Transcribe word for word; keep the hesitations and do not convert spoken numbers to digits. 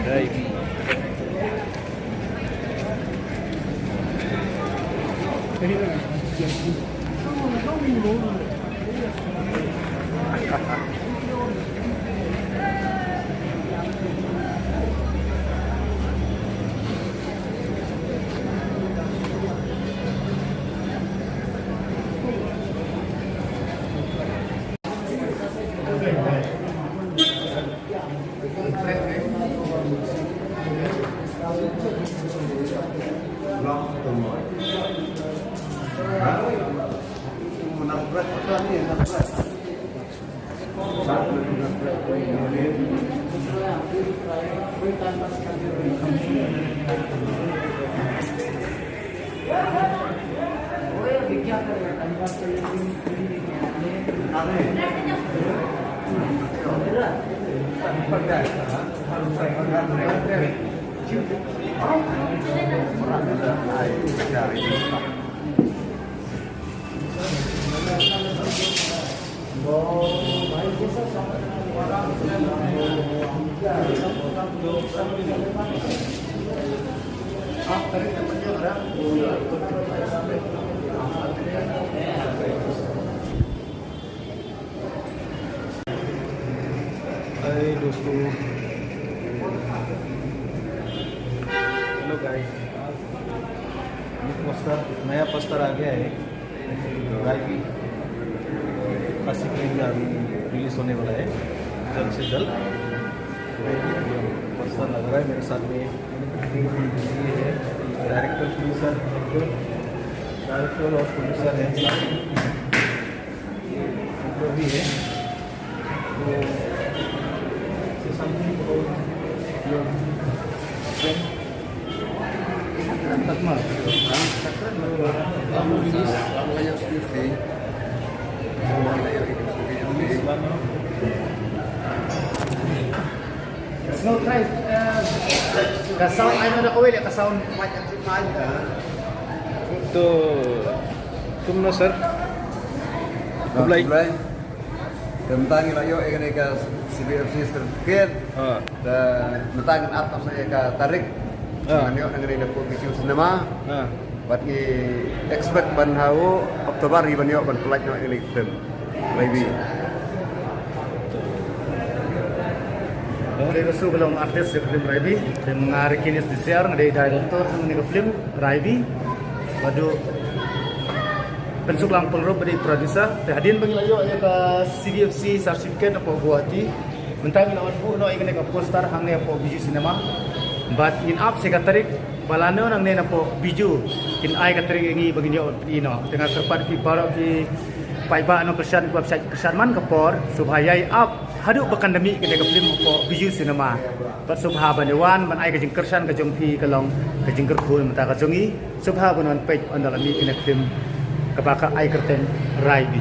Hai dosto. Hello guys. ये पोस्टर, नया पोस्टर आ गया है। रायबी खासी फिल्म का अभी रिलीज होने वाला है जल्द से जल्द। पोस्टर लग रहा है मेरे साथ में। ये है डायरेक्टर प्रोड्यूसर, डायरेक्टर और प्रोड्यूसर है साथ में। ये भी है। तो say something about your friend. Snow try, eh, ka sound ai na da kawei le ka sound mic and mic. To, tum no sir. Khublai. Khublai. Te mynta ngi la ïoh ïa kane ka C B F C certificate. Ha. Te mynta ngin ap sa ïa ka tarik. Ha. Ngan ïoh na kane ka Bijou Cinema. Ha. Bad ngi expect ban ha u October ngi ban ïoh ban pynlait noh ïa kane ka film. Maybe. Nga dei u artist jong ka film Raibi. Te nga Ricky Nis Disiar, nga dei director jong kane ka film Raibi. Bad u Pynsuk Langpynrup ba dei producer. Te hadien ba ngi la ïoh ïa ka C B F C certificate hapoh Guwahati, mynta ngi la wan buh noh ïa kane ka poster hangne hapoh Bijou Cinema. Bad ngin ap sa ka tarik ba lano nangne napoh Bijou kin ai ka tarik ïa ngi ba ngin ïoh pyn-i noh. Te nga kyrpad ïa phi baroh ki paidbah nongkyrshan kiba pynshai kyrshan man ka por, sngewbha ïai ap haduh ba kan da mih kane ka film hapoh Bijou Cinema. Bad sngewbha ban ïa wan ban ai ka jingkyrshan ka jong phi ka long ka jingkyrkhu na ka bynta ka jong ngi. Sngewbha ban wan peit ynda la mih kane ka film kaba ka ai kyrteng Raibi.